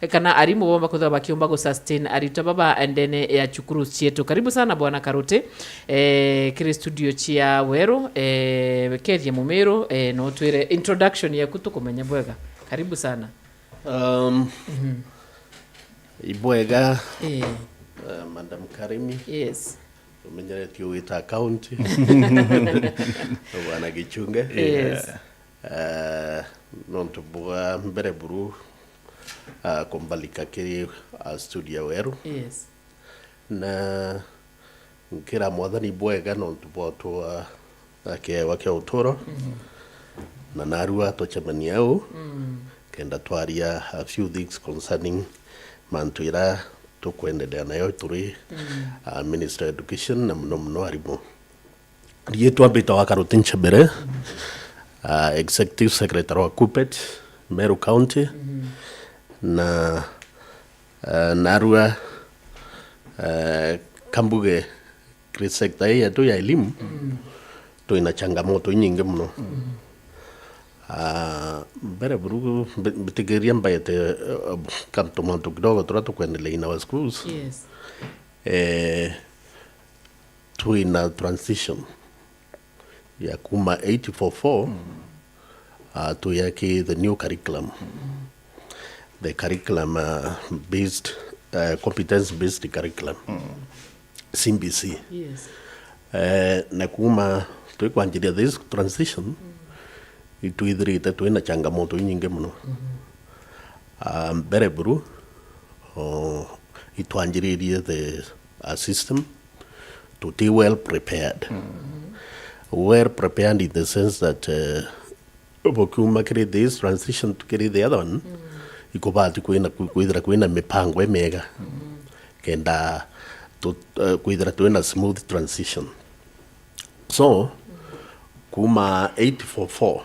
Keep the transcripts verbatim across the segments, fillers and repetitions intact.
kana arimu bomba kwithirwa bakiumba gu sustain aritwa baba ndene ya cukuru cietu. Karibu sana Bwana Karuti, eh, kiri studio cia Weru, eh, Kethia Mumiru, eh, no twire introduction yaku tukumenya bwega. Karibu sana. Um, ibwega, eh, eh, Madam Karimi. Yes. Umenyeretio gwita account. Bwana Gichunge. Yes. Eh, nontu bwa mbere buru, ah, kumbalika kiri, ah, studio ya Weru. Yes. Na nkira Mwathani bwega nontu bwa utua, ah, kiewa kia uturo. Mhm. Na narua tucemania au, mm, kenda twaria a few things concerning mantu ira tukwendelea nayo turi, mm, ah, Ministry of Education na muno muno arimu. Riitwa mbitagwa Karuti Nchebere, ah, Executive Secretary wa KUPPET, Meru County, na, ah, narua, ah, kambuge kiri sector ii yetu ya elimu, twina changamoto inyingi muno. Ah, mbere buru mbi-, mbitikiria mbaete, eh, kantu mantu kidogo turia tukwendelea in our schools. Yes. Eh, twina transition ya kuma eight four four, ah, tuya ki the new curriculum. The curriculum, ah, based, ah, competence based curriculum. C B C. Yes. Eh, na kuma twikwanjiria this transition, itwithirite twina changamoto inyingi muno. Ah, mbere buru, oh, itwanjiririe the, ah, system tuti well prepared. Well prepared in the sense that, eh, bukiuma kiri this transition to kiri the other one, ikubati kwina, kwi-, kwithira kwina mipango imiega kenda tu-, eh, kwithira twina smooth transition. So, kuma eight four four,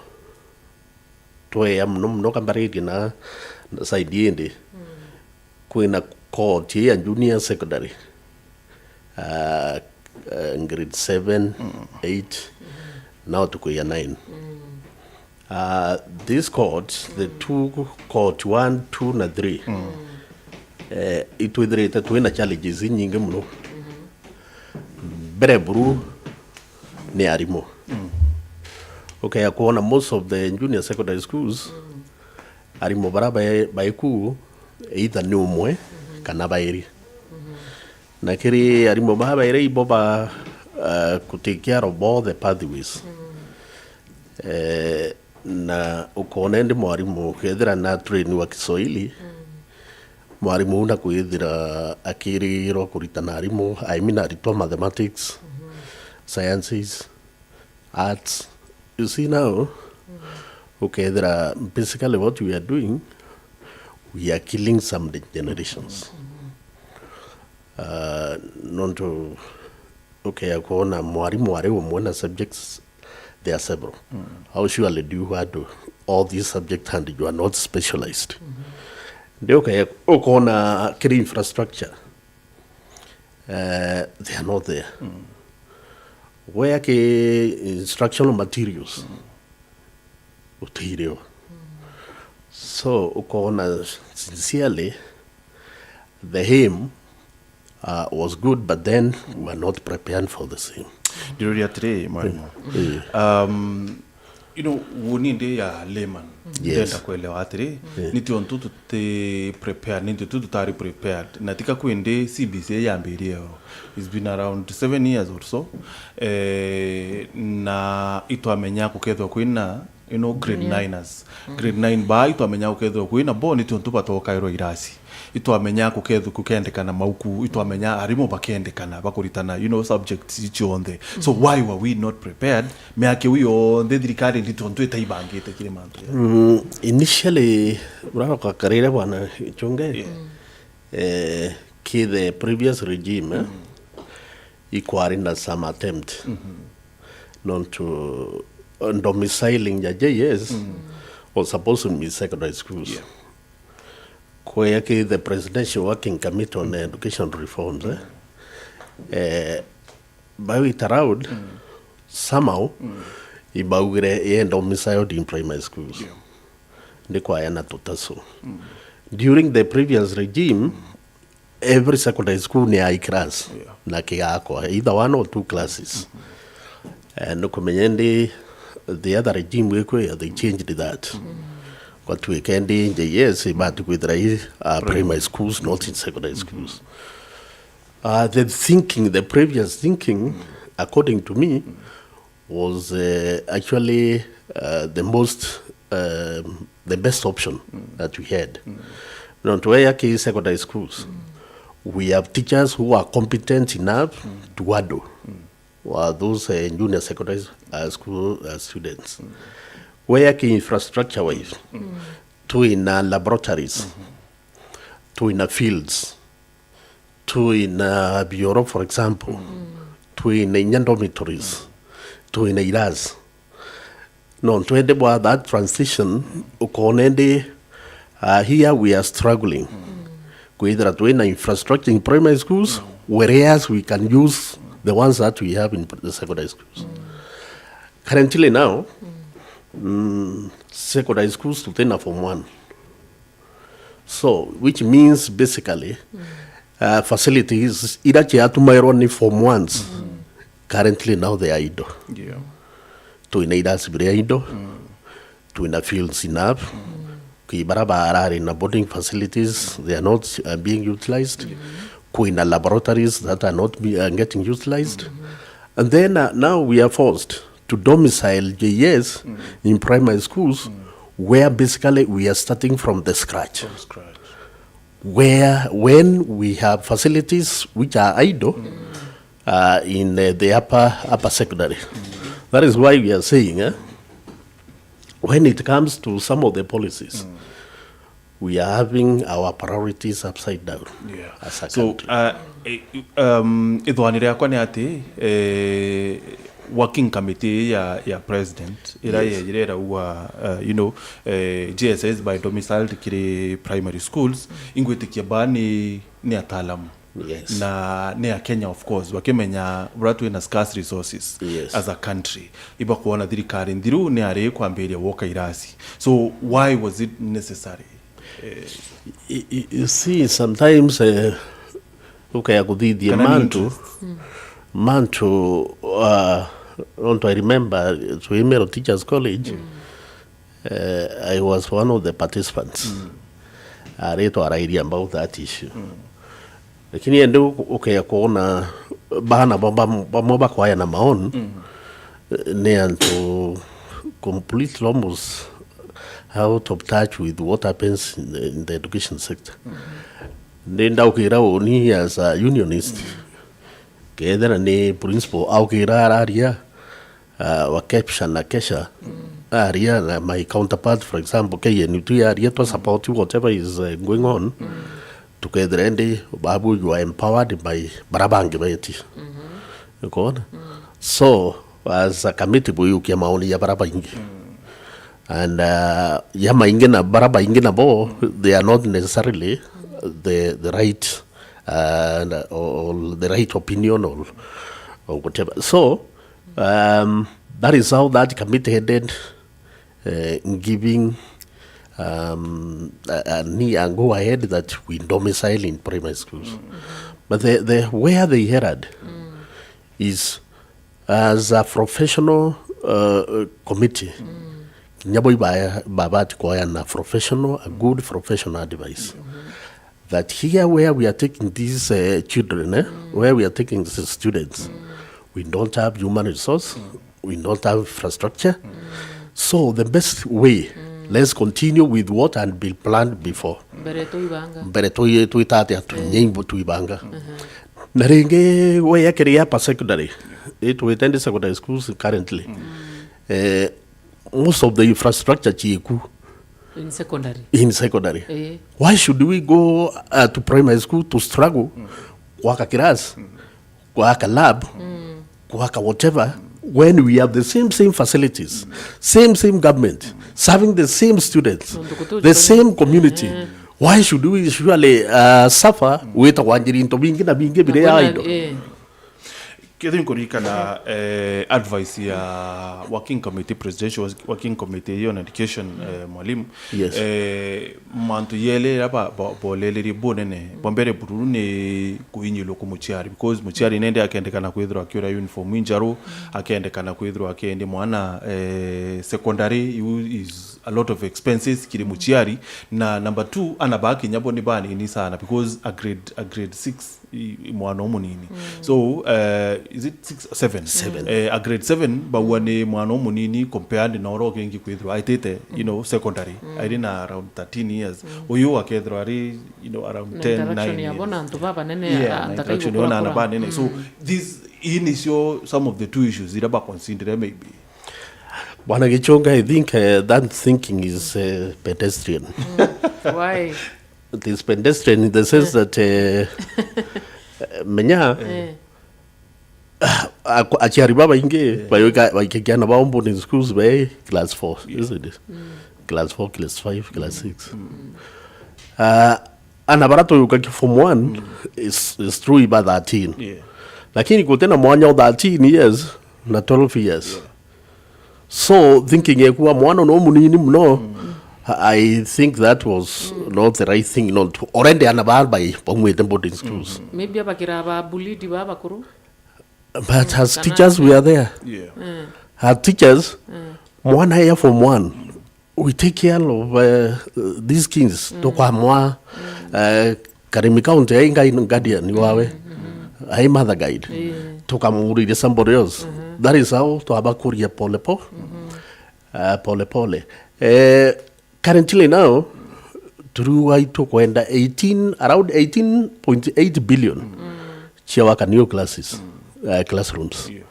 tweya muno muno kambaririe na, na side indi, kwina cohort ya junior secondary, ah, eh, grade seven, eight, now tukuya nine. Ah, this cohort, the two cohort one, two na three, eh, itwithirite twina challenges inyingi muno. Mbere buru ni arimu. Ukaya kwona most of the junior secondary schools, arimu bara bai, bai ku, either ni umwe kana bairi. Na kiri arimu baa bairi ibo ba, uh, ku take care of all the pathways. Eh, na ukona indi mwarimu ukethira na train wa Kiswahili, mwarimu uu na kwithira akirirwa kuritana arimu, I mean, aritwa mathematics, sciences, arts. You see now, ukethira basically what we are doing, we are killing some de-, generations. Uh, nontu ukea kwona mwarimu ari umwe na subjects, there are several. How surely do you want to all these subjects and you are not specialized? Ndi ukea ukona kiri infrastructure, uh, they are not there. Where ki instructional materials, utirio. So, ukona sincerely, the aim, uh, was good, but then we are not prepared for the same. Ndirori atiri, mwarimu. Um, you know, uni ndi ya layman. Yes. Ndenda kuelewa atiri, ni tiontu tuti prepared, ni tiontu tutari prepared. Na tika kwindi C B C yambirie yo. It's been around seven years or so. Eh, na itwamenya kukethwa kwina, you know, grade niners. Grade nine baa itwamenya kukethwa kwina bo ni tiontu batokairwa irasi. Itwamenya kukethwa kukendekana mauku, itwamenya arimu bakendekana, bakuritana, you know, subjects icionthe. So why were we not prepared? Miaka iu yonthe thirikari ndi tiontu itaibangite kiri mantu ya. Mm, initially, urara kwakarire bwana Ichunge, eh, ki the previous regime, eh, ikwari na some attempt. Nontu, uh, domiciling ya J S was supposed to be secondary schools. Yeah. Kwaya ki the Presidential Working Committee on Education Reforms, eh? Eh, by it around, somehow, ibaugire ye domiciled in primary schools. Yeah. Ndi kwaya na tutaso. During the previous regime, every secondary school ni high class. Yeah. Na kigakwa either one or two classes. Eh, ni kumenya ndi the other regime gikwi, they changed that. Gwatuika ndi J S ibati kwithira i, uh, primary schools, not in secondary schools. Uh, the thinking, the previous thinking, according to me, was, uh, actually, uh, the most, um, the best option that we had. Nontu weya ki secondary schools, we have teachers who are competent enough to handle, uh, those, uh, junior secondary, uh, school, uh, students. Weya ki infrastructure wise, twina laboratories, twina fields, twina bioro, for example, twina inya dormitories, twina irasi. No, twende bwa that transition, ukona ndi, uh, here we are struggling. Kwithira twina infrastructure in primary schools, whereas we can use the ones that we have in the secondary schools. Currently now, mm, secondary schools tutina form one. So, which means basically, uh, facilities ira ciatumairwa ni form ones, currently now they are idle. Yeah. Twina irasi biri idle, twina fields enough. Ki bara barari na boarding facilities, they are not, uh, being utilized. Kwina laboratories that are not be, uh, getting utilized. And then, uh, now we are forced to domicile J S in primary schools, where basically we are starting from the scratch. From scratch. Where, when we have facilities which are idle, uh, in, uh, the upper, upper secondary. That is why we are saying, eh, when it comes to some of the policies, we are having our priorities upside down. Yeah. As a country. So, uh, eh, um, ithwani riakwa ni ati, eh, working committee ya, ya president ira, yes, yejire irauga, uh, you know, eh, J S S by domiciled kiri primary schools, ingwitikia ba ni, ni ataalamu. Yes. Na ni a Kenya, of course, bakimenya buria twina scarce resources, yes, as a country. Ibakwona thirikari nthiru ni ari kwambiria gwoka irasi. So why was it necessary? Eh, y-, y-, you see, sometimes, eh, ukaya kuthithia kana ni mantu, interest, mantu, uh, nontu I remember twi Meru Teachers College, eh, I was one of the participants. Ari twarairia about that issue. Lakini indi u-, ukea kwona bana bamwe, bamwe bakwaya na maoni, eh, ni antu completely almost out of touch with what happens in the, in the education sector. Ndi ndaukira uni as a unionist, kethira ni principal aukira araria, uh, wa KEPSHA na KESHA, aria na my counterpart, for example, K N U T aria, twa support whatever is, uh, going on, tukethira ndi babu you are empowered by bara bangi beti. Ukona? So, as a committee, buyukia maoni ya bara baingi. And, uh, ya maingi na bara baingi nabo, they are not necessarily the, the right, uh, and, uh, or, or the right opinion or, or whatever. So, um, that is how that committee ended, uh, giving, um, a, a, ni-, a go ahead that we domicile in primary schools. But the, the, where they erred is as a professional, uh, committee, kinya bo iba-, babati kuheana professional, a good professional advice. That here where we are taking these, uh, children, eh, where we are taking the students, we don't have human resource, we don't have infrastructure. So the best way, let's continue with what had been planned before. Mbere tuibanga. Mbere twi-, twita atia, tunyimbo tuibanga. Na ringi, weya kiri upper secondary, itwite ndi secondary schools currently. Eh, most of the infrastructure ciiku in secondary. In secondary. Eh. Why should we go, uh, to primary school to struggle, gwaka class, gwaka lab, gwaka whatever, when we have the same, same facilities, same, same government, serving the same students, the same community? Why should we surely, uh, suffer wita kwanjiri into bingi na bingi bire ya indo? Ithu nkuririkana, eh, advice ya working committee, presidential working committee on education, eh, mwalimu. Yes. Eh, mantu yele ira ba-, ba-, bolelerie bunene. Bwa mbere bururu ni kuinyilwa ku muciari, because muciari nende akendekana kwithirwa akiura uniform injaru, akendekana kwithirwa akiendi mwana, eh, secondary, you is a lot of expenses kiri muciari. Na number two, ana ba kinya bo ni banini sana, because a grade, a grade six i, i mwana umunini. So, eh, is it six, seven? Seven. Eh, a grade seven, baua ni mwana umunini compared na uria ukingi kwithirwa aitite, you know, secondary. Airi na around thirteen years. Uyu akethirwa ari, you know, around Na ten, interaction nine yabo na years. Antu babanene, Yeah, a, na antaka interaction igukura yona ana kura. Banene. So, this, hii nicio some of the two issues iria baconsider maybe. Bwana Gichunga, I think, uh, that thinking is, uh, pedestrian. Why? It is pedestrian in the sense that, uh, menya, Eh. Aku-, aciari babaingi, yeah, bayoika-, baikikia ana bao boarding schools bai class four, yeah, isn't it? Class four, class five, class six. Uh, ana bara tuyuka ki form one is, is true iba thirteen. Yeah. Lakini gutina mwanya o thirteen years na twelve years. Yeah. So, thinking yekwa mwana no munini muno, I think that was not the right thing, not to, already ana baa bai baumite boarding schools. Maybe abakira ba bullied ba bakuru. But as teachers, we are there. Yeah. As teachers, mwana ya form one, we take care of, uh, these kids. Tukamwa, uh, Karimi County, ai ngai guardian wawe, ai mother guide. Tukamuriria somebody else. That is how twabakuria pole po-, uh, pole pole. Eh, Currently now, turiuga itukwenda eighteen, around eighteen point eight billion cia waka new classes, uh, classrooms. Yeah.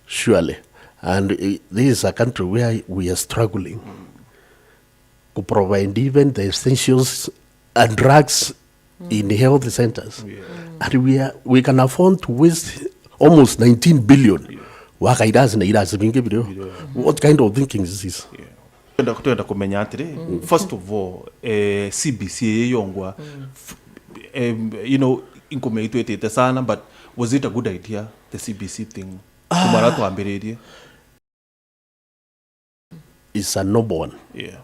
Surely. And, uh, this is a country where we are struggling to provide even the essentials and drugs in health centers. Yeah. And we are, we can afford to waste almost nineteen billion waka irasi na irasi bingi birio. Yeah. What kind of thinking is this? Yeah. Twenda, twenda kumenya atiri, first of all, eh, C B C iyongwa, f-, em, you know, inkumenya itwitite sana, but was it a good idea, the C B C thing? Kumara twambiririe. Is a noble one. Yeah.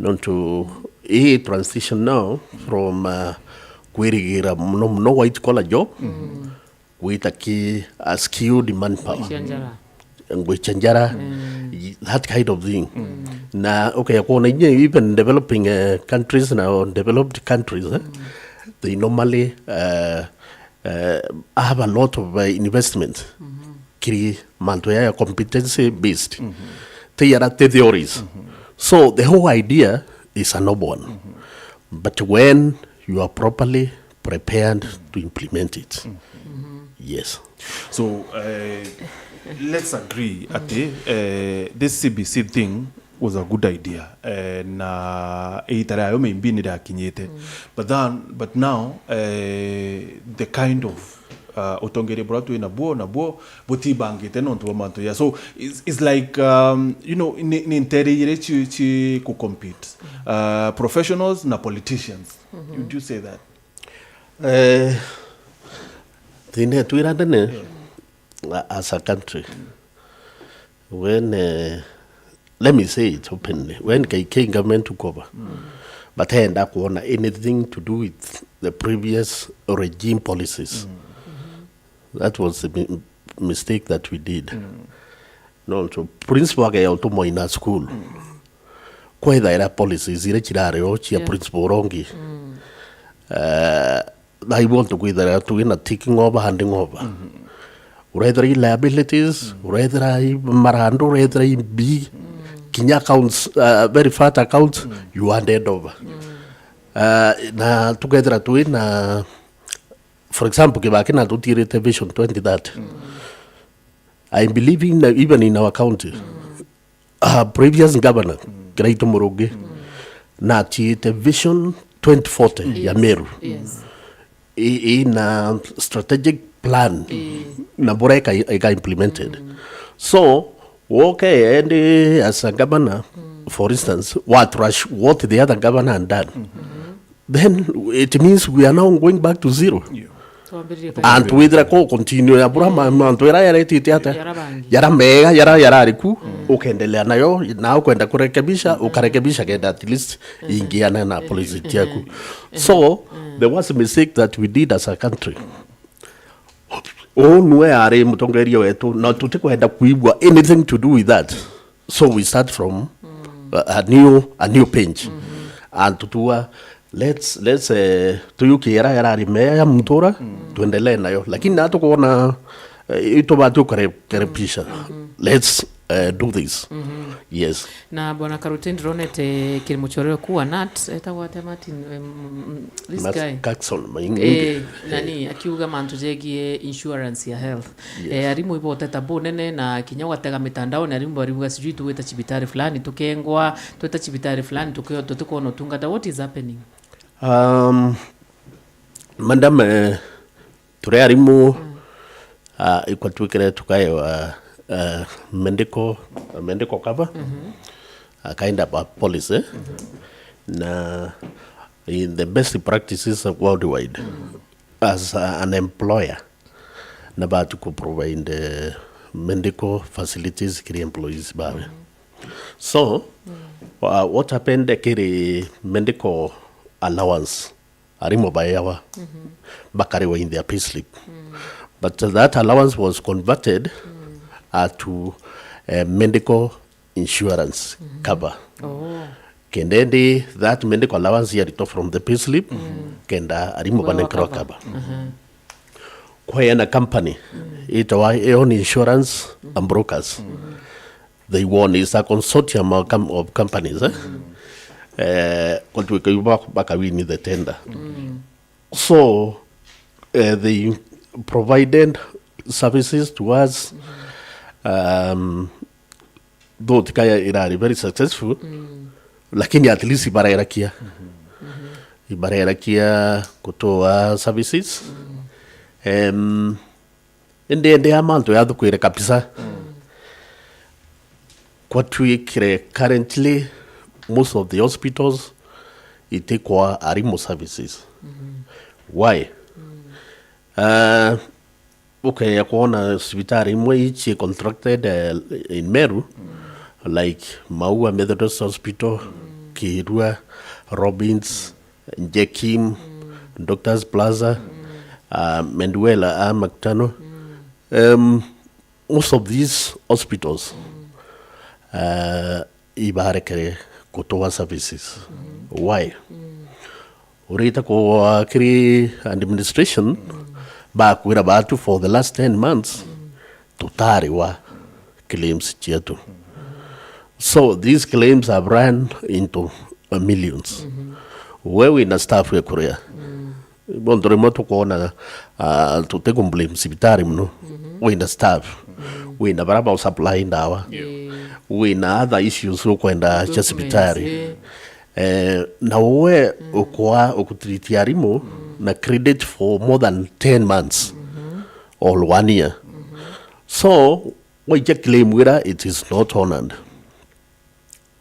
Nontu ii transition now from, uh, kwirigira muno muno white collar job, gwita ki a skilled manpower. Ngwicha njara. Ngwicha njara, y-, that kind of thing. Na, okay, kwona inye even developing, uh, countries na developed countries, eh, they normally, uh, uh, have a lot of, uh, investment kiri mantu ya competency based. Ti yara ti theories. So the whole idea is a noble one. But when you are properly prepared to implement it. Yes. So, eh, let's agree ati, eh, this C B C thing was a good idea. Eh, na iita riayo maybe ni riakinyite. But then, but now, eh, the kind of, uh, utongeria buria twi nabuo, nabuo butibangite nontu bwa mantu ya. So, it's, it's like, um, you know, ni, ni nteere igiri ci, ci ku compete. Uh, professionals na politicians. Would you say that? Eh, thina yetu iria nene, a-, as a country, when, eh, let me say it openly, when K K government took over, batenda kuona anything to do with the previous regime policies. That was the mi-, mistake that we did. Nontu principal akea utumwa in a school. Kwethaira policies iria cirari o cia principal urongi. Eh, I want to kwithaira twina taking over, handing over. Urethira i liabilities, urethira i marandu, urethira i mbi, kinya accounts, uh, very fat accounts, you handed over. Uh, na tukethira twina, for example, Kibaki na tutiirite Vision twenty thirty. I believe in, even in our county, uh, previous governor, Kiraitu Murungi, na atiite Vision twenty forty ya Meru. I, ina strategic plan na buria ika, ika implemented. So, woke endi as a governor, for instance, what rush, what the other governor had done, then it means we are now going back to zero. Yeah. Twambiririe ka- Antu withira ko continue ya bura ma-, mantu yara yaretite ata? Yara bangi. Yara mega, yara yarari ku, ukendelea nayo, na ukwenda kurekebisha, ukarekebisha kenda at least ingiana na policy ciaku. So, the worst mistake that we did as a country, uu nwe ari mutongeria wetu, na tutikwenda kuigua anything to do with that. So we start from a, a new, a new page. And tutua, let's, let's, eh, tuyukie yara yarari mea ya muntu ura, tuendelee nayo. Lakini na tukwona, eh, itubati ukarekerebisha. Let's, eh, do this. Yes. Na Bwana Karuti, ndironete kiri muchore ku wa nat, etagwa atia Martin, em, this Mas-, guy? Carson, Maingi. Eh, nani, akiuga mantu jegie insurance ya health. Yes. Eh, arimu iboteta bunene na kinya gwatega mitandaoni, arimu bariuga sijui tugwita cibitari fulani tukengwa, twita cibitari fulani tuke-, tutikwona utungata. What is happening? Um, madam, eh, turi arimu, ah, ikwa twikire tukaewa, eh, medical, medical cover, a kind of a policy, na in the best practices worldwide, as a, an employer, na batu ku provide, eh, medical facilities kiri employees bawe. So, uh, what happened kiri medical allowance, arimu baeawa, bakariwa in their payslip. But that allowance was converted, uh, to, uh, medical insurance cover. Oh. Kenda indi that medical allowance yaritwa from the payslip, kenda arimu banenkerwa cover. Cover. Aha. Kwena company, itawa Aeon Insurance and Brokers. They won, is a consortium of com-, of companies, eh? Eh, kwatuika ibo bak-, bakawini the tender. So, eh, they provided services to us, um, though tikaya irari very successful, lakini at least ibarerakia. Ibarerakia kutoa services. Em, indi, indi ya mantu yathukwire kabisa. Kwatwikire currently most of the hospitals itikwa arimu services. Why? Uh, ukeya kwona cibitari imwe ici contracted, eh, in Meru, like Maua Methodist Hospital, Kirua, Robbins, Jekim, Doctors Plaza, uh, Menduela, uh, Mactano. Um, most of these hospitals, uh, ibarekere kutoa services. Why? Urite ku, uh, kiri administration, bakwira batu for the last ten months, tutariwa claims cietu. So these claims have run into, uh, millions. We wina staff ya kuria. Bontu rimwe tukwona, ah, tutiku blame cibitari mono. Wina staff. Wina bara ba supply ndawa. Yeah. Wina other issues ukwenda cia cibitari. Eh, na we ukwa ukutreat arimu na credit for more than ten months or one year. So, waikia claim wira, it is not honored.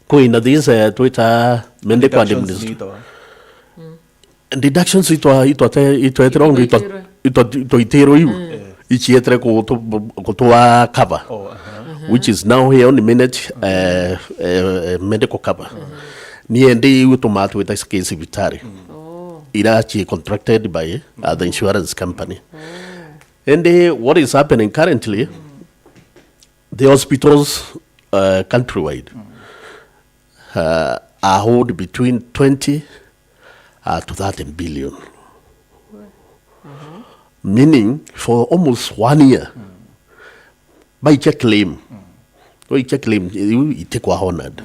Kwina these, eh, twita medical and deductions administration. Ni itwa. Deductions itwa, itwa te, itwa etirwo ngi itwa, itwa, itwa itirwo iu. Ichietre kutu-, kutua cover. Oh, aha. Which is now here on the minute, eh, eh, eh, medical cover. Ni endi iu tumatwita cibitari. Oh. Ira chi contracted by, uh, the insurance company. Oh. And, eh, what is happening currently, the hospitals, uh, countrywide, uh, are owed between twenty, uh, to thirty billion. Meaning, for almost one year, baikia claim. Baikia claim, iu itikwa honored.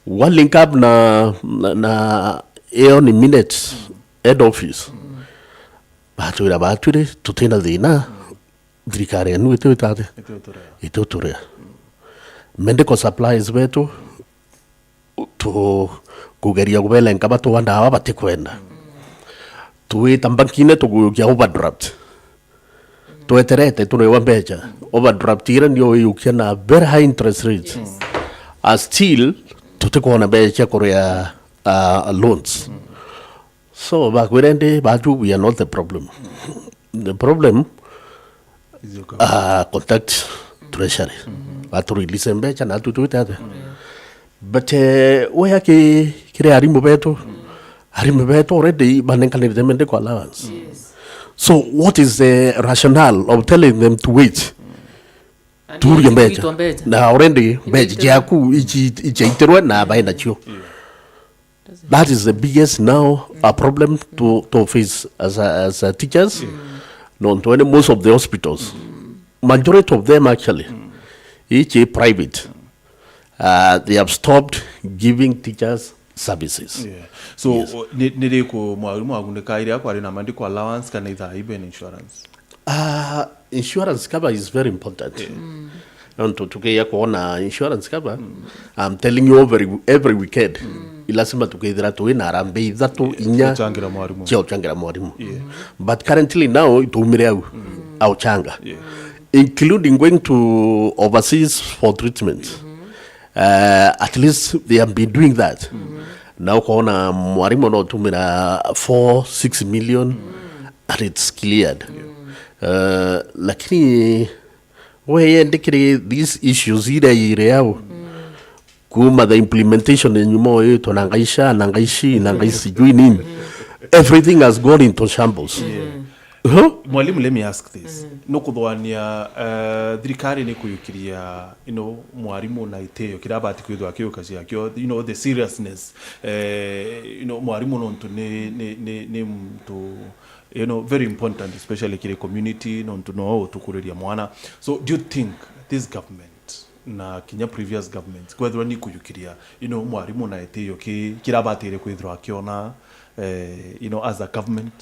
Wa link up na, na, na Aeon Minute head office. Batwira batwire, tutina thina. Thirikari yenu itiwita atia? Itiuturea. Itiuturea. Medical supplies betu, tu-, kugeria kubelenka batwa ndawa batikwenda. Twita mbankine tugukia overdraft. Tweterete turewa mbecha. Overdraft ira nio wiyukia na very high interest rates. Yes. A still, tutikwona mbecha cia kuria, uh, loans. So, bakwira ndi, batu, we are not the problem. The problem, uh, contact treasury. Batu release mbeca na tu twite ate. But, eh, we aki kiri arimu betu, arimu betu already banenkanirite medical allowance. So, what is the rationale of telling them to wait? Turie mbeca. Na already mbeca ciaku ici-, ichaitirwe na bae nacio. That is the biggest now a problem to, to face as a, as a teachers. Nontu ene most of the hospitals, majority of them actually, ichi private, uh, they have stopped giving teachers services. Yeah. So, ni, ni riku mwarimu agunikaire akwari na medical allowance kana ithaa ibe na insurance? Ah, insurance cover is very important. Nontu tukiya kuona insurance cover, I'm telling you, every, every weekend, i lazima tukethira twi na harambee ithatu, inya guchangira mwarimu. Cia guchangira mwarimu. But currently now, ituumire au, au changa. Including going to overseas for treatment. Uh, at least they have been doing that. Na ukaona mwarimu no utumira four, six million, and it's cleared. Uh, lakini we yendekere these issues iria ire au, kuma the implementation ya nyuma oyo itwa na ngaisha, na ngaishi, na ngaishi sijui nini. Everything has gone into shambles. Huh? Mwalimu, let me ask this. Nukuthwania, uh, thirikari ni kuyukiria, you know, mwarimu na itio kiria abati kwithwa akiuka ciakio, you know, the seriousness, eh, you know, mwarimu nontu ni, ni, ni, ni muntu, you know, very important, especially kiri community, nontu no utukuriria mwana. So, do you think this government na kinya previous governments kwethirwa ni kuyukiria, you know, mwarimu na itio ki-, kirabatire kwithirwa akiona, eh, you know, as a government?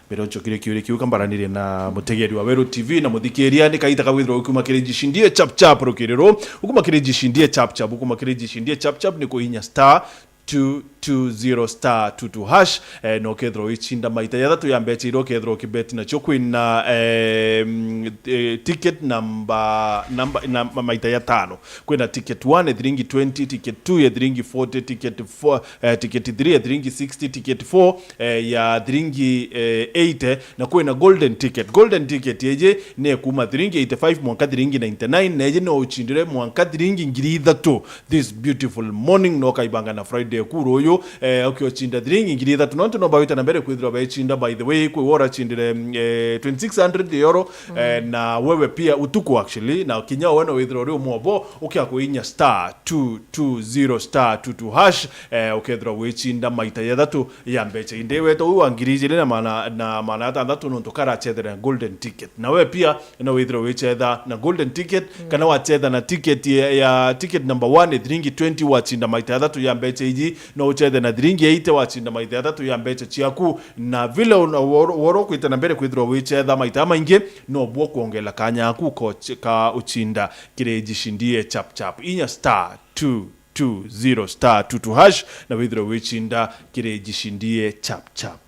Mbere nchokire kiuria kiu kambaranirie na mutegeri wa Weru T V na muthikiria, ni kaita ka withirwa ukuma kiri Jishindie Chap Chap rukiri ru, ukuma kiri Jishindie Chap Chap, ukuma kiri Jishindie Chap Chap ni kuinya star two two zero star two two hash, eh, na ukethirwa wichinda maita jathatu ya mbecha iria ukethirwa ukibeti nacio. Kwina, eh, mm, eh, ticket namba, namba, na ma-, maita jatano. Kwina ticket one ya thiringi twenty, ticket two ya thiringi forty, ticket four, eh, ticket three ya thiringi sixty, ticket four, eh, ya thiringi, eh, eighty, na kwina golden ticket. Golden ticket yeji ni kuma thiringi eighty-five mwanka thiringi ninety-nine, na yeji no uchindire mwanka thiringi ngiri ithatu. This beautiful morning, no kaibanga na Friday kuru uyu, eh, ukiochinda thiringi ngiri ithatu. Nontu no bawite na mbere kwithirwa bechinda, by the way, kwi wora chindire, eh, twenty-six hundred euro, eh, na wewe pia utuku actually, na kinya we no withirwa uri umwe obo, ukia kuinya star two two zero star two two hash, eh, ukethirwa wichinda maita jathatu ya mbecha inde weta uu wa ngiri ijiri na maana, na maana atantatu nontu karachethere na golden ticket. Na we pia no withirwe wichetha na golden ticket, kana wachetha na ticket ya, ya ticket number one ya thiringi twenty, wachinda maita jathatu ya mbecha iji, no uchethe na thiringi eighty, wachinda maita jathatu ya mbecha ciaku. Na vile una-, woro, woro kwita na mbere kwithirwa wichetha maita maingi, no bwo kwongela kanya aku ko ch-, ka uchinda kiri Jishindie Chap Chap. Inya star two two zero star two two hash, na withirwe wichinda kiri Jishindie Chap Chap.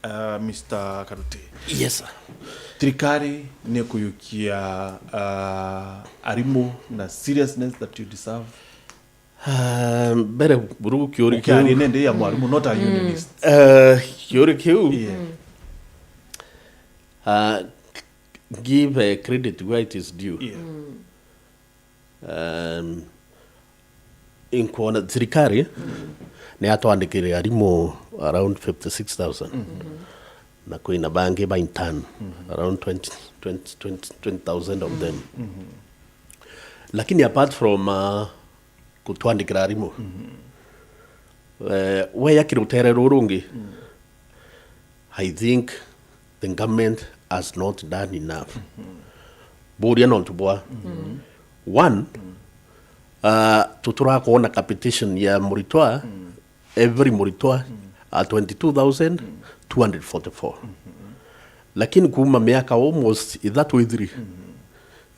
Uh, Mister Karute. Yes, sir. Thirikari ni kuyukia, uh, arimu na seriousness that you deserve? Uh, mbere buru kiuri kiu. Ukiaria nende ya mwarimu, not a unionist. Uh, kiuri kiu. Yeah. Uh, give, uh, credit where it is due. Yeah. Um, inkwona thirikari ni yatwandikire arimu around fifty-six thousand. Na kwina bangi ba intern, around twenty, twenty, twenty, twenty thousand of them. Lakini apart from, uh, kutwandikira arimu, eh, we yakira rutere ruru rungi, I think the government has not done enough. Buria nontu bwa. One, uh, tuturakwona capitation ya muritwa, every muritwa, at twenty-two thousand two hundred forty-four. Lakini kuma miaka almost ithatu ithiri,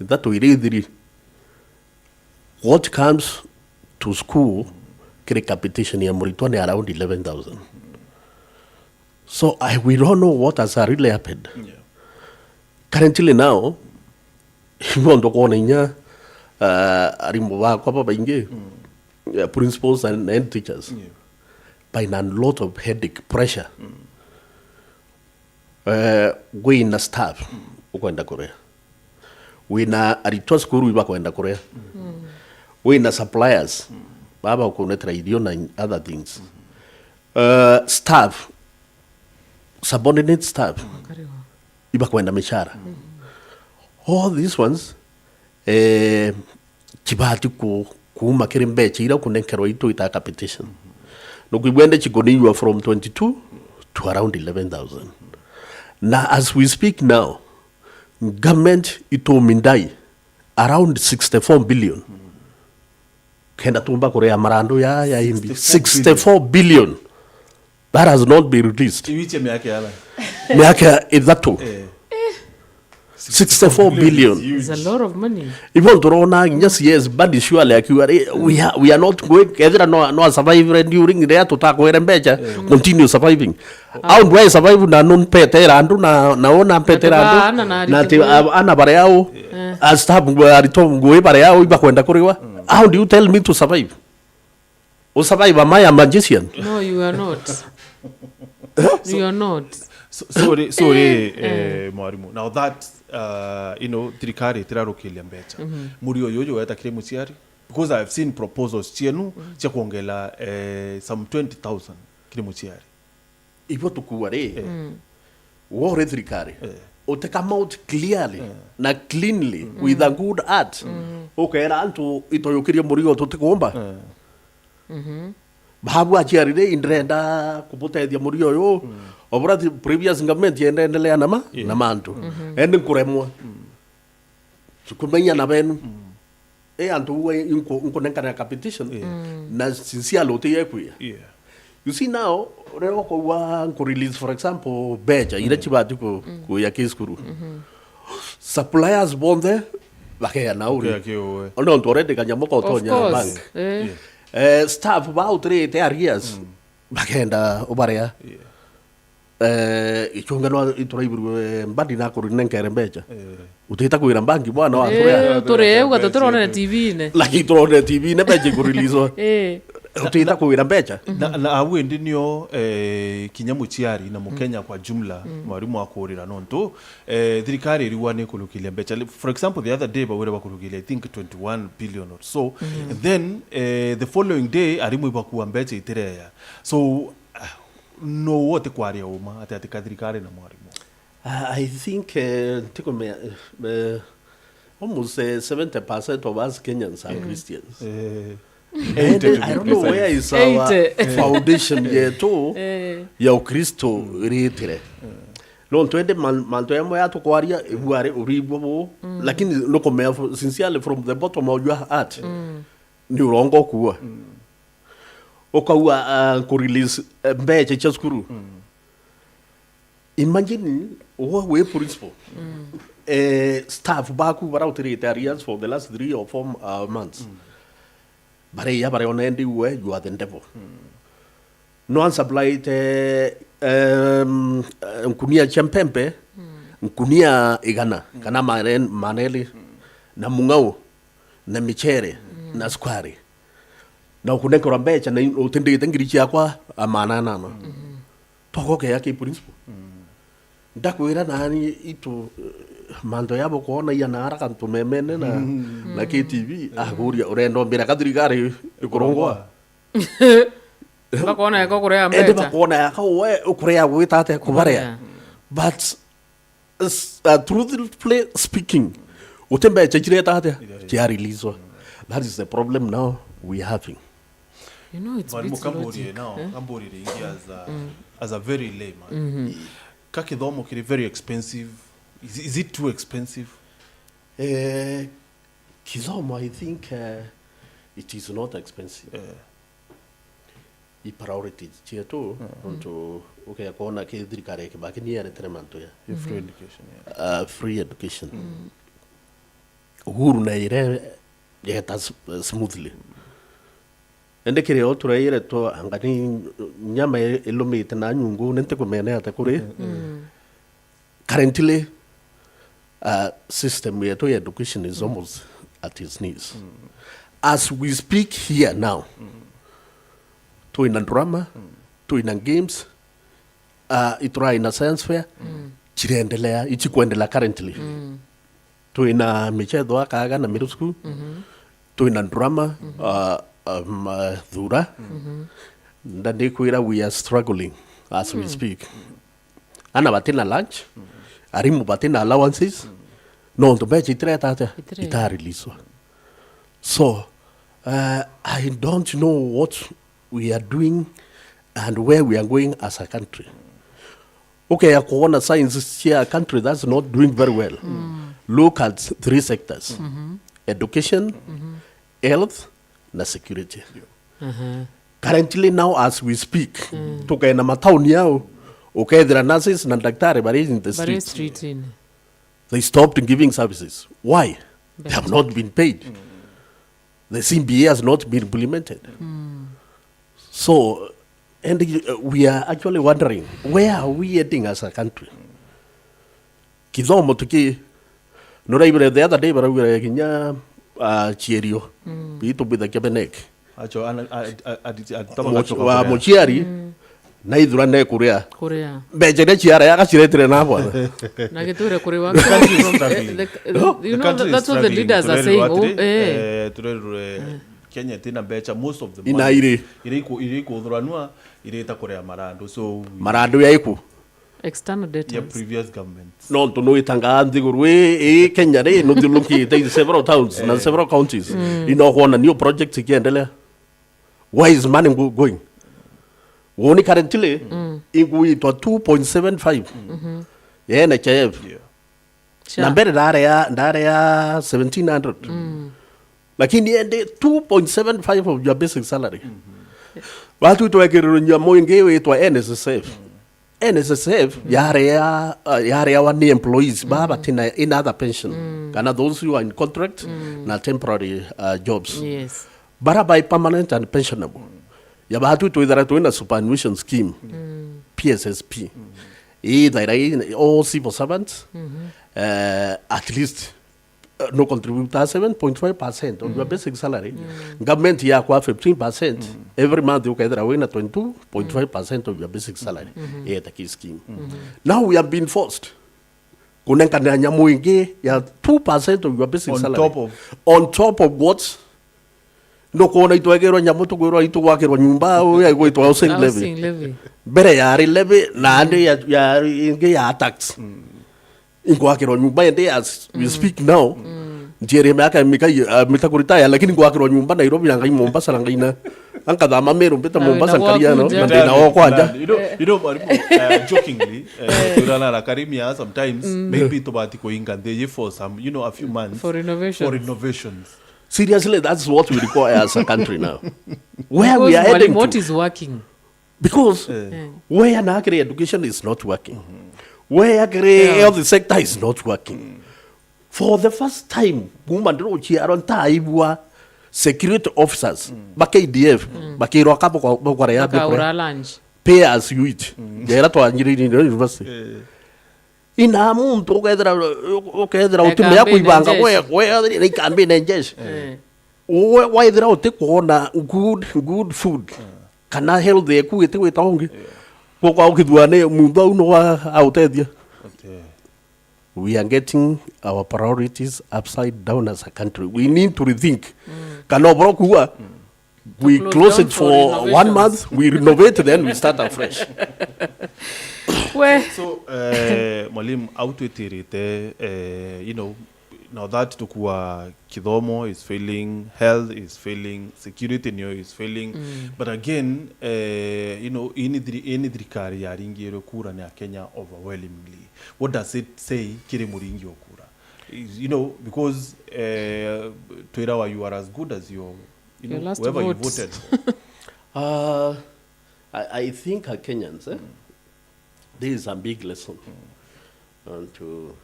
ithatu iri ithiri, what comes to school kiri capitation ya muritwa ni around eleven thousand. So I, we don't know what has really happened. Yeah. Currently now, ibo ndokwona inya, uh, arimu bakwa babaingi, uh, principals and, and teachers. Yeah. by a lot of headache, pressure. Eh, wina staff ukwenda kuria, wina aritwa cukuru ibakwenda kuria, wina suppliers baba ukunetera irio na other things. Eh, staff, subordinate staff ibakwenda michara. All these ones, eh, kibati ku-, kuuma kiri mbecha iria ukunenkerwa itu ita capitation. Nukwigua indi chikuniwa from twenty-two to around eleven thousand. Na as we speak now, government itumindai around sixty-four billion. Kenda tumba kuria marandu ya, ya imbi. Sixty-four billion. Sixty-four billion. That has not been released. Iwiche miaka yala. Miaka ithatu. Eh. Sixty-four billion. It's huge. It's a lot of money. Even turona nginya C S badi surely akiuga, "Eh, we are, we are not going, ethira no, no survive during ria tutakwere mbecha, continue surviving." How do I survive na non petera andu na, na ona petera andu? Ati ba ana na ati aritwa. Ana bare ao. Eh. Staff ngui aritwa ngui bare ao ibakwenda kuriwa. How do you tell me to survive? U survive, am I a magician? No, you are not. You are not. So, sorry, sorry, eh, mwarimu. Now that, uh, you know, thirikari itirarukiria mbecha. Murio uyu uyu weta kiri muciari? Because I have seen proposals cienu cia kuongela, eh, some twenty thousand kiri muciari. Ibo tukuwa ri, eh, wo uri thirikari, eh, uti come out clearly, eh, na cleanly, mm, with a good heart, mm, ukera antu, "Itoyukirie murigo tutikuumba." Eh. Mhm. Babu aciari ri, indirenda kubutethia murigo uyu, mm, obura the previous government yendendelea na ma-, yeah, na mantu. Mhm. Endi nkuremwa. Mm. Kumenya na benu. Mm. E antu uwe inko-, inkunenkanira competition, yeah, mm, na sincerely uti yekwiya. Yeah. You see now, riria ukaua nku release, for example, mbecha iria, mm, cibati ku-, mm, kuya ki cukuru. Mhm. Suppliers bonthe bakeya na uri. Bakeya ki uwe. Ona untu already kanyamu kautonya bank. Of course, eh. Yeah. Eh, staff ba utirite arrears. Mm. Bakenda ubarea. Yeah. Eh, ichunge no ituraibirwe mbadi na kuri nenkere mbecha. Eh. Utita kwira mbangi bwana wa, eh, turia. Turi uga tutirone T V-ine. Lakini turone T V-ine mbecha ikurelease-wa. Eh. Utita kwira mbecha. Na, na au indi nio, eh, kinya muciari na Mukenya, mm, kwa jumla, mm, mwarimu akurira nontu, eh, thirikari iriwa ni kurukiria mbecha. For example, the other day bawire bakurukiria, I think, twenty-one billion or so. Mm. And then, eh, the following day, arimu ibakua mbecha itireya. So, ah, no wote kwaria uma ati, ati ka thirikari na mwarimu? I, I think, eh, ntikumenya, eh, almost, eh, seventy percent of us Kenyans are, mm, Christians. Eh, and eighty to be precise. I don't know where is our, eighty, foundation yetu, eh, ya Ukristo, mm, iritire. Mm. No twende man-, mantu yamwe yatukwaria, ibware uribwo bu, mm, lakini nukumenya f-, sincerely from the bottom of your heart, mm, ni urongo kuwa. Mm. Ukaua, ah, ku release, eh, mbecha cia cukuru. Mm. Imagine, we wi principal. Mm. Eh, staff baku bara utirite arrears for the last three or four, uh, months. Mm. Baria baria ona endi we, you are the devil. Mm. No unsuppliete, um, eh, nkunia cia mpempe, mm, nkunia igana, mm, kana mane-, maneli, mm, na mung'au, na michere, mm, na sukari. Na ukunenkerwa mbecha na utindite ngiri ciakwa amana anana. Mm. Togokea ki principal. Mm. Ndakwira nani itu, eh, mantu yabo kuona iya na haraka ntumemene na, mm, na K T V, mm, akuria, "Urenda umbira ka thirikari ikurongwa?" Bakona yako kurea mbecha. Ende bakona yako we ukurea gwita atia kubarea. Kurea. But S-, uh, truthfully speaking, uti mbecha cireta atia? Cia release-wa. That is the problem now we having. You know, it's a bit logic, eh? Mwalimu, kamburie now, kamburie ringi as a, mm, as a very layman. Mm-hmm. Ka kithomo kiri very expensive. Is, is it too expensive? Eh, kithomo, I think, uh, it is not expensive. Eh. I priorities cietu, mm, nontu ukea kwona ki thirikari ya Kibaki ni yaretere mantu ya, mm-hmm, free education, yeah. Uh, free education. Mm. Uhuru na ire yeta s-, smoothly. Ende kiri o turaire to angani nyama i-, ilumite na nyungu, ni ntikumene ate kuri. Mm. Currently, uh, system yetu ya education is almost at its knees. Mm. As we speak here now, mm, twina drama, mm, Twina games, uh, ituraina science fair, mm, chiraendelea, ichikwendelea currently. Mm. Twina michetho akaga na middle school, mhm, twina drama, mhm, uh, um, uh, thura. Mhm. Nda ndikwira we are struggling as we, mm, speak. Ana batina lunch, mm, arimu batina allowances, mm, nontu mbecha itireta atia? Itire. Itareleaswa. So, uh, I don't know what we are doing and where we are going as a country. Ukea kuona signs cia a country that's not doing very well. Mm. Look at three sectors. Mm-hmm. Education, mm-hmm, health, na security. Yeah. Uh-huh. Currently now as we speak, mm, tukena matauni yao, ukethira nurses na daktari bari in the streets. Street. They stopped giving services. Why? They have not been paid. Mm. The C B A has not been implemented. Mm. So, and uh, we are actually wondering, where are we heading as a country? Kithomo tuki, nuraigwire the other day baraugire kinya, uh, chierio, mm, itu bithakia benek. Acho, ana, a, a, a, a, a, Much-, wa muciari, mm, na ithura ne kuria. Kuria. Mbecha iria ciara yaga ciretire na bwana. Na giture kuriwa. The country is struggling. The, the, you know, that's what the leaders are saying. The country is struggling. Turerwa atiri, eh, turerwa, eh, Kenya itina mbecha, most of the money. Ina iri. Iri iku-, iri ikuthuranua, iri ita kuria marandu. So, we Marandu ya iku. External debtors. Yeah, previous governments. Nontu nwitangaa nthiguru ii, ii Kenya ri, nuthiurukite in several towns na, eh, several counties. Mm. Inokwona new projects ikiendelea. Where is money go-, going? Woni currently, mm, iguitwa two point seven five, mm-hmm, ya N H I F. Yeah. Sure. Na mbere ndare ya, ndare ya seventeen hundred. Mm. Lakini ende two point seven five of your basic salary. Mm-hmm. Watu twekirirwe nyamu ingi witwa N S S F. Mm. N S S F, mm, yarea, uh, yareawa ni employees, mm, baba tina in other pension. Mm. Kana those who are in contract, mm, na temporary, uh, jobs. Yes. Bara by permanent and pensionable. Mm. Ya batu twithira twina superannuation scheme, mm, P S S P. Mm. Ithaira i all civil servants, mm-hmm, uh, at least uh, no contribute seven point five percent of your, mm, basic salary. Mm. Government yakwa fifteen percent. Mm. Every month ukethira wina twenty-two point five percent of your basic salary. Mm-hmm. Yeta ki scheme. Mm-hmm. Now we have been forced kunenkanira nyamu ingi ya two percent of your basic salary. On top of, on top of what? Ndukwona itwegerwa nyamu, tukwirwa itugwakirwa nyumba, uyu igwitwa housing levy. Housing levy. Mbere yari levy, na andi ya, ya, ingi ya tax. Mm. Ingwakirwa nyumba indi as we, mm, speak now. Mm. Njieri miaka mika, uh, mita kuritaya, lakini ngwakirwa nyumba Nairobi na ngai Mombasa na ngai na. Ankathama Meru mbita Mombasa nkaria no, na ndina o kwanja. You know, you know, mwalimu, uh, jokingly, uh, turana na Karimia sometimes, mm, maybe tubati kuinga nthi for some, you know, a few months. For renovations. For renovations. Seriously, that's what we require as a country now. Where we are heading to. Because, eh, where na kiri education is not working. Mm-hmm. Where kiri, yeah, health sector is not working. Mm. For the first time, kuma ndiro chiaro ntaibwa security officers, mm, ba K D F, mm, bakirwa kabo kwa, kwa ya bakaura lunch. Pay as you eat. Mm. Jera twanyiriri university. Eh. Ina muntu ukethira, ukethira utimenya kuibanga we, we, na ikambine njeshi. Eh. We, waithira utikwona good, good food, kana health yaku itigwita ungi, gukwa ukithua ni muntu au no wa autethia. Okay. We are getting our priorities upside down as a country. We need to rethink. Mm. Kana oboro kuwa, we close it for one month, we renovate, then we start afresh. We. So, eh, mwalimu, au twitirite, eh, you know, now that tukua kithomo is failing, health is failing, security niyo is failing. Mm. But again, eh, you know, ini thiri-, ini thirikari yaringirwe kura ni Akenya overwhelmingly. What does it say kiri muringi o kura? Is, you know, because, eh, twirawa you are as good as your, you know, whoever you voted for. Uh, I, I think, uh, Kenyans, eh, this is a big lesson. Mm. And to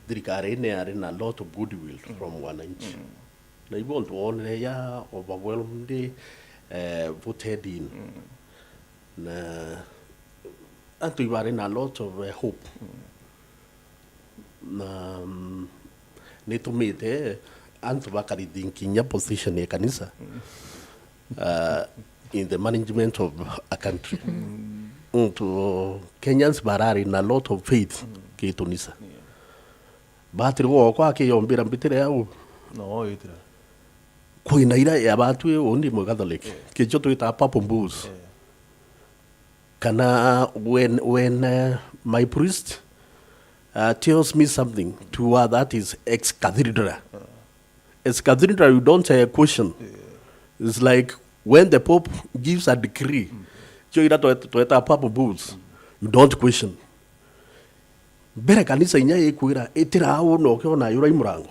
thirikari ni ari na lot of goodwill, mm, from wananchi. Mm. Na ibo ntu wonere ya overwhelmed, eh, voted in. Mm. Na antu ibari na lot of, eh, hope. Mm. Na, mm, nitumite antu bakarithinki kinya position ya kanisa. Mm. Ah, in the management of a country. Ntu Kenyans barari na lot of faith ki tunisa. Batiri gwakwa akiyombira mbitire au. No, itira. Kwina ira ya batwi undi mwe Catholic. Kicho twita Purple Bulls. Kana when, when, uh, my priest, uh, tells me something to her that is ex cathedra. Ex cathedra, you don't, uh, question. It's like when the Pope gives a decree. Kio ira twet-, tweta Purple Bulls. You don't question. Mbere kanisa inya ikwira, itira au na ukiona yura i murango.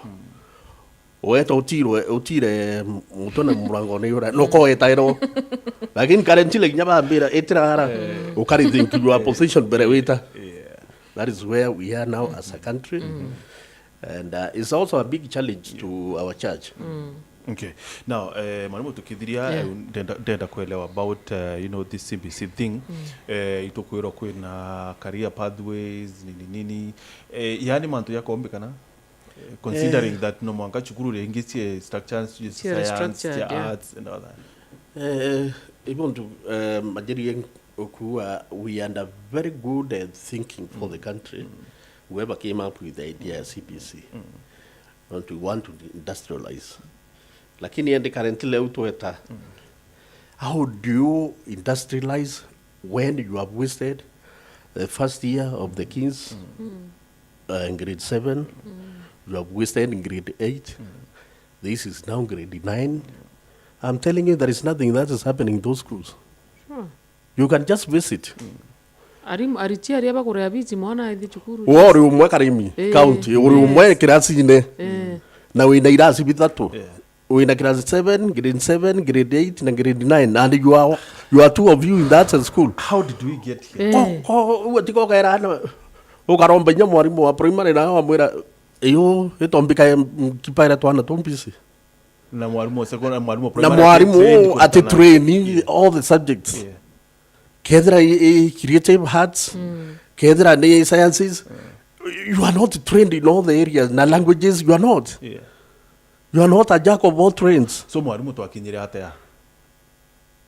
Weta utire, utire mutwe na murango ni yura, no ko weta ero. Lakini currently kinya bambira, itira ara, ukari think your position mbere wita. That is where we are now as a country. And, uh, it's also a big challenge to our church. Okay. Now, eh, mwalimu, tukithiria, eh, ndenda, ndenda kuelewa about, eh, you know, this C B C thing. Eh, itukwirwa kwina career pathways, nini, nini. Eh, yani mantu ya kombikana? Eh, considering that no mwanka cukuru ringi cie structures, cie science, cia arts and all that. Eh, even to, eh, majeri yen okuwa, we had a very good, eh, thinking for the country. Whoever came up with the idea ya C B C. Not we want to industrialize. Lakini endi currently leo tweta, how do you industrialize when you have wasted the first year of the kids, uh, in grade seven, you have wasted in grade eight, this is now grade nine. I'm telling you, there is nothing that is happening in those schools. You can just visit. Arimu, arichi aria bakurea bichi mwana aithi cukuru. Wo uri umwe Karimi, eh, county, uri umwe kirasine. Eh. Na wina irasi bithatu. Wina class seven, grade seven, grade eight na grade nine, and you are, you are two of you in that school. How did we get here? Eh. Ko, ko, uwe tiko kaera ana, ukaromba inya mwarimu wa primary na wamwira, "Iyo, itombika kipaira twana tumbisi." Na mwarimu wa secondary, mwarimu wa primary ati train all the subjects. Yeah. Kethira i, i creative arts, kethira ni sciences, you are not trained in all the areas, na languages, you are not. Yeah. You are not a jack of all trades. So mwarimu twakinyire atia?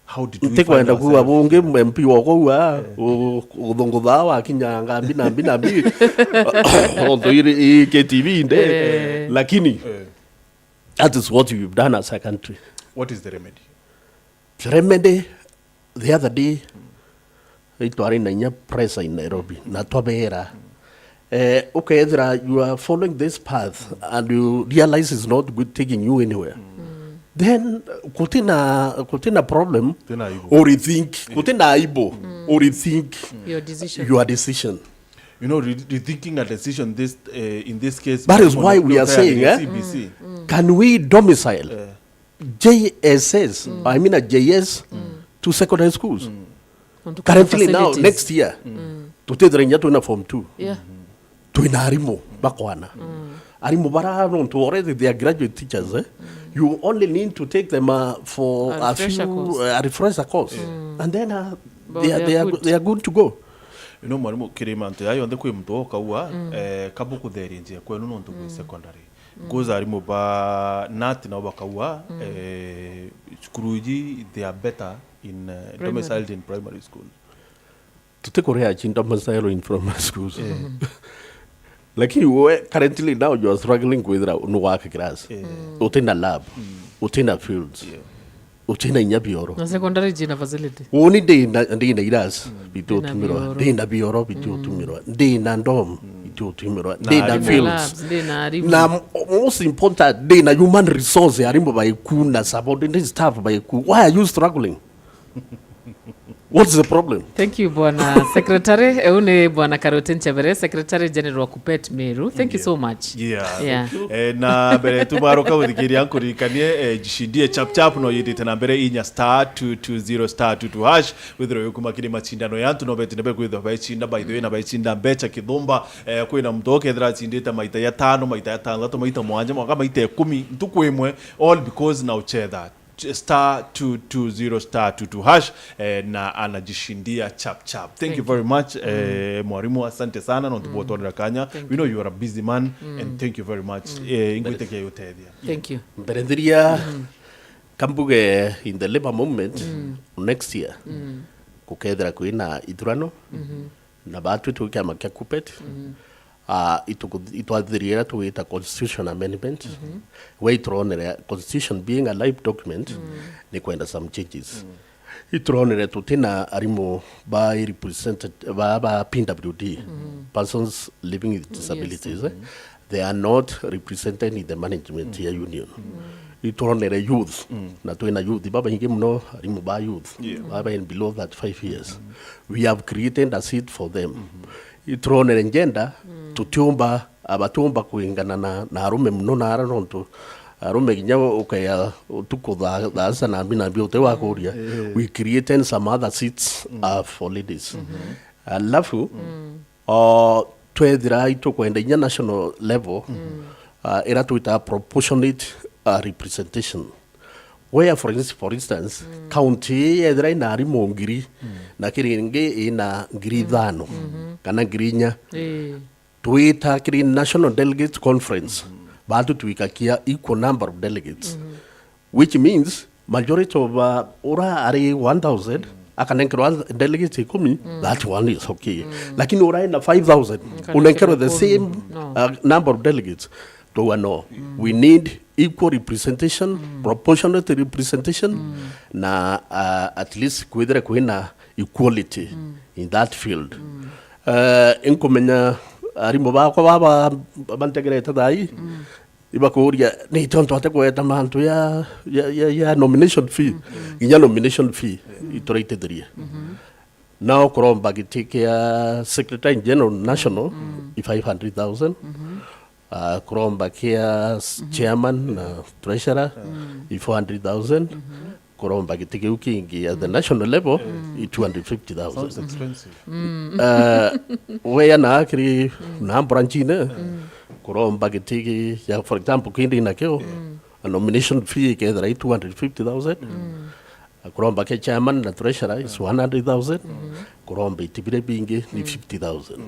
How did we find ourselves? Ntikwenda kuuga bungi M P wa kuu a, u-, uthunguthaa wakinya ngambi na mbi na mbi. Onto iri i K T V inde. Eh. Lakini, that is what we've done as a country. What is the remedy? The remedy, the other day, itwari na inya pressure in Nairobi, na twabera, eh, ukethira you are following this path and you realize it's not good taking you anywhere, then kutina, kutina problem. Kutina aibu. Urethink, kutina aibu, urethink your decision. Your decision. You know, re-, rethinking a decision this, eh, in this case, that is why we are saying, eh, C B C. Can we domicile J S S, I mean a J S, to secondary schools. Currently now, next year, tutithira inya twina form two. Yeah. Twina arimu bakwana. Arimu bara nontu already they are graduate teachers, eh? You only need to take them, uh, for a few, uh, a refresher course. And then, uh, they are, they are, they are good to go. You know, mwarimu, kiri mantu ya yonthe kwi muntu okauga, eh, kabu kutheria njia kwenu nontu kwi secondary. Because arimu ba nati nao bakauga, eh, cukuru iji, they are better in, eh, domiciled in primary school. Tutikurea chi domicile in primary schools. Lakini we, currently now you are struggling kwithira ni work class. Utina lab, utina fields. Utina inya bioro. Na secondary jina facility. Uni ndina, ndina iras, bitu utumirwa. Ndina bioro, bitu utumirwa. Ndina dom, bitu utumirwa. Ndina fields. Ndina arimu. Na m-, most important, ndina human resource, arimu baiku na subordinate staff baiku. Why are you struggling? What's the problem? Thank you, Bwana Secretary. Eu ni Bwana Karoti Nchabere, Secretary General wa Kupet Meru. Thank you so much. Yeah. Eh, na mbere tumaroka guthikiria nkuririkanie, eh, jishindie chap chap no yithite na mbere inya star two two zero star two two hash. Withirwe wikuma kiri machindano ya antu no beti na bekwithwa baichinda, by the way, na baichinda mbecha kithumba. Eh, kwina muntu ukethira acindite maita ya tano, maita ya tanthatu, maita mwanja, mwaka maita ikumi, ntuku imwe, all because na uchetha star two two zero star two two hash, eh, na anajishindia chap chap. Thank you very much, eh, mwarimu, asante sana nontu bwa utwarira kanya. We know you are a busy man, and thank you very much. Eh, ingwitikia utethia. Thank you. Mbere nthiria, Kambuge in the labor movement, mm, next year, mm, gukethira kwina ithurano, mhm, na batwi twi kiama kia KUPPET, mhm, ah, ituku-, itwathiria iria tugwita constitution amendment, mhm, we ituronere constitution being a live document, mm, ni kwenda some changes. Mm. Ituronere tutina arimu ba represented, ba, ba P W D, mm, persons living with disabilities, eh. Mm. They are not represented in the management ya union. Ituronere youth, na twina youth babaingi muno, arimu ba youth, yeah, baba in below thirty-five years. We have created a seat for them. Ituronere gender, tutiumba, abatiumba kwingana na, na arume muno na ara nontu arume kinya ukaya utuku thaa, thaa sita na mbi na mbi uti wa kuria. We created some other seats, uh, for ladies. Alafu, o, twethira itukwenda inya national level, ah, ira twitaga proportionate, ah, representation. Where, for ins-, for instance, county ii yethira ina arimu ngiri, na kiri ingi ina ngiri ithano, kana ngiri inya, ii, twita kiri National Delegates Conference, batu twikakia equal number of delegates. Which means majority of, uh, ura ari one thousand, akanenkerwa delegates ikumi, that one is okay. Lakini ura ina five thousand, unenkerwe the same, uh, number of delegates. Twauga no. We need equal representation, proportionate representation, na, uh, at least kwithire kwina equality in that field. Uh, inkumenya arimu bakwa baba bantegerete thai, ibakuria, "Ni tontu ate kweta mantu ya, ya, ya, ya nomination fee?" Nginya nomination fee ituraitithirie. Nao kuromba giti kia Secretary General National i five hundred thousand. Ah, kuromba kia s-, chairman na treasurer i four hundred thousand. Kuromba giti kiu kingi at the national level i two hundred fifty thousand. Sounds expensive. Uh, weya na akiri na branchine, kuromba giti ki-, ya, for example, kindi nakio, a nomination fee ikethira i two hundred fifty thousand. Kuromba kia chairman na treasurer is one hundred thousand. Kuromba iti biria bingi ni fifty thousand.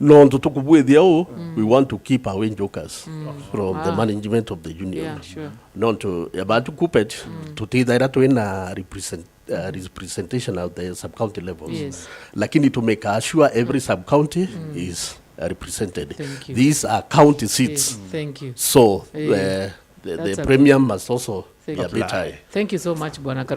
Nontu tukubwithia uu, we want to keep away jokers from the management of the union. Yeah, sure. Nontu ya batu KUPPET, tutithaira twina represent-, uh, representation at the sub-county levels. Yes. Lakini to make sure every sub-county is, uh, represented. Thank you. These are county seats. Yes, thank you. So, eh, uh, the, the premium must also be a bit high. Thank you so much, Bwana Karoti.